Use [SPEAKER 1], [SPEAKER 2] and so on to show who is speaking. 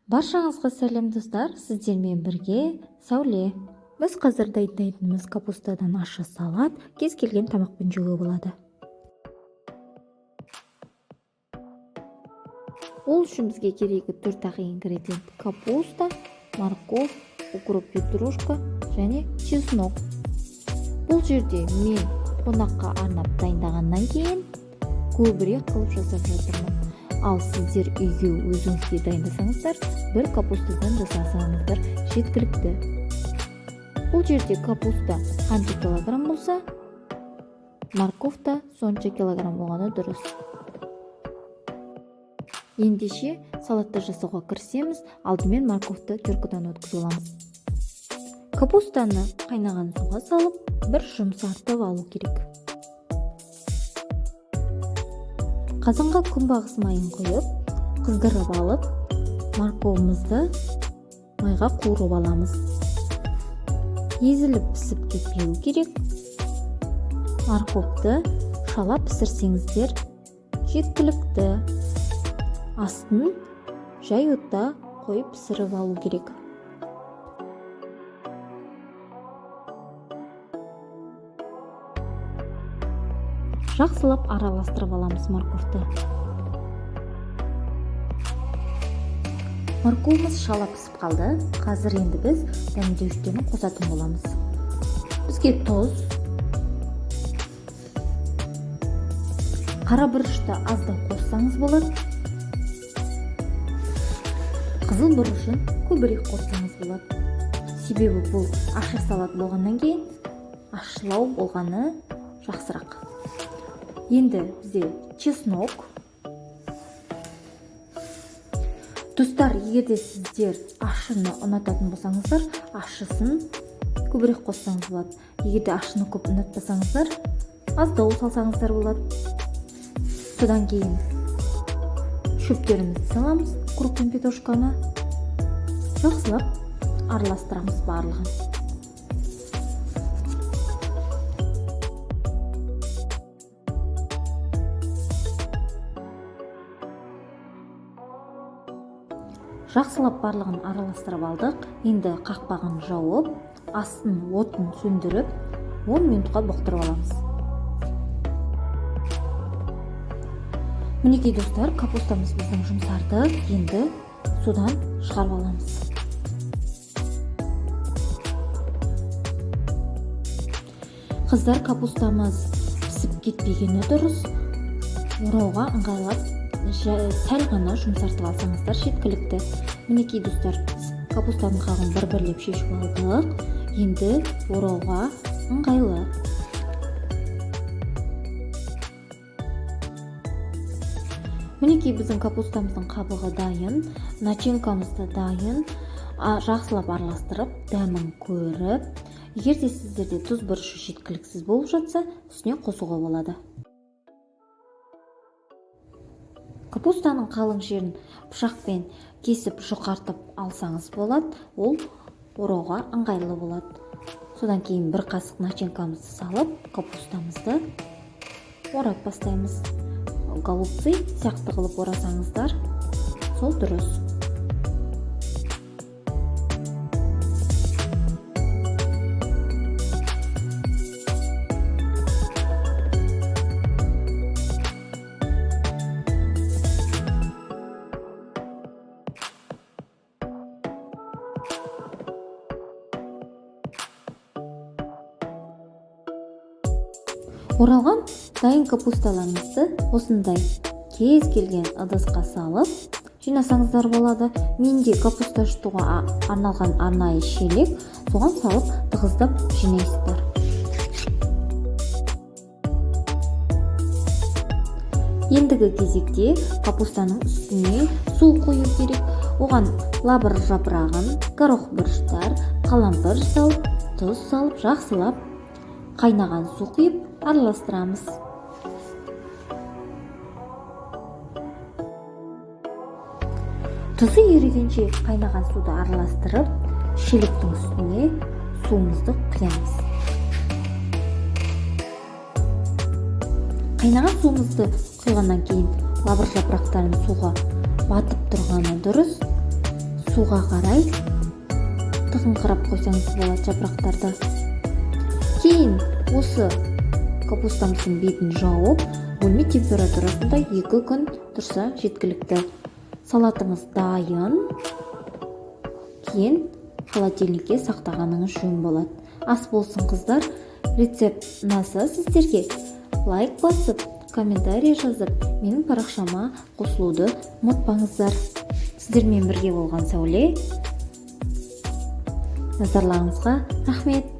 [SPEAKER 1] Баршаңызға сәлем, достар! Сіздермен бірге Сәуле. Біз қазір дайындайтынымыз капустадан ащы салат. Кез келген тамақпен жеуге болады. Ол үшін бізге керегі 4-ақ ингредиент: капуста, морковь, укроп, петрушка және чеснок. Бұл жерде мен қонаққа арнап дайындағаннан кейін көбірек қылып жасап жатырмын. Ал сіздер үйге өзіңізге дайындасаңыздар, бір капустадан жасасаңыздар жеткілікті. Бұл жерде капуста қанша килограмм болса, морковь та сонша килограмм болғаны дұрыс. Ендеше салатты жасауға кірісеміз. Алдымен морковьті теркадан өткізіп аламыз. Капустаны қайнаған суға салып, бір жұмсартып алу керек. Қазанға күнбағыс майын құйып, қыздырып алып, морковымызды майға қуырып аламыз. Езіліп пісіп кетпеу керек. Морковьті шала пісірсеңіздер жеткілікті. Астын жай отта қойып пісіріп алу керек. Жақсылап араластырып аламыз морковьті. Морковымыз шала пісіп қалды. Қазір енді біз дәмдеуіштерін қосатын боламыз. Бізге тұз, қара бұрышты аздау қоссаңыз болады, қызыл бұрышын көбірек қоссаңыз болады. Себебі бұл ащы салат болғаннан кейін ащылау болғаны жақсырақ. Енді бізде чеснок. Достар, егер де сіздер ащыны ұнататын болсаңыздар, ащысын көбірек қоссаңыз болады. Егер де ащыны көп ұнатпасаңыздар, аздау салсаңыздар болады. Содан кейін шөптерімізді саламыз, укроп пен петрушканы. Жақсылап араластырамыз барлығын. Жақсылап барлығын араластырып алдық. Енді қақпағын жауып, астын отын сөндіріп, 10 минутқа бұқтырып аламыз. Мінекей, достар, капустамыз біздің жұмсарды. Енді судан шығарып аламыз. Қыздар, капустамыз пісіп кетпегені дұрыс. Орауға ыңғайлап сәл ғана жұмсартып алсаңыздар жеткілікті. Мінекей, достар, капустаның қағын бір бірлеп шешіп алдық. Енді орауға ыңғайлы. Мінекей, біздің капустамыздың қабығы дайын, начинкамыз да дайын. Жақсылап араластырып, дәмін көріп, егер де сіздерде тұз, бұрышы жеткіліксіз болып жатса, үстіне қосуға болады. Капустаның қалың жерін пышақпен кесіп, жұқартып алсаңыз болады. Ол орауға ыңғайлы болады. Содан кейін бір қасық начинкамызды салып, капустамызды орап бастаймыз. Голубцы сияқты қылып орасаңыздар, сол дұрыс. Оралған дайын капусталарыңызды осындай кез келген ыдысқа салып жинасаңыздар болады. Менде капуста жұтуға арналған арнайы шелек, соған салып тығыздап жинайсыздар. Ендігі кезекте капустаның үстіне су құю керек. Оған лавр жапырағын, горох, бұрыштар, қалампыр салып, тұз салып, жақсылап қайнаған су құйып араластырамыз. Тұзы ерігенше қайнаған суды араластырып, шелектің үстіне суымызды құямыз. Қайнаған суымызды құйғаннан кейін лавр жапырақтарын суға батып тұрғаны дұрыс. Суға қарай тығыңқырап қойсаңыз болады жапырақтарды. Кейін осы капустамыздың бетін жауып, бөлме температурасында 2 күн тұрса, жеткілікті. Салатыңыз дайын. Кейін холодильникке сақтағаныңыз жөн болады. Ас болсын, қыздар! Рецепт ұнаса сіздерге, лайк басып, комментарий жазып, менің парақшама қосылуды ұмытпаңыздар. Сіздермен бірге болған Сәуле. Назарларыңызға рахмет.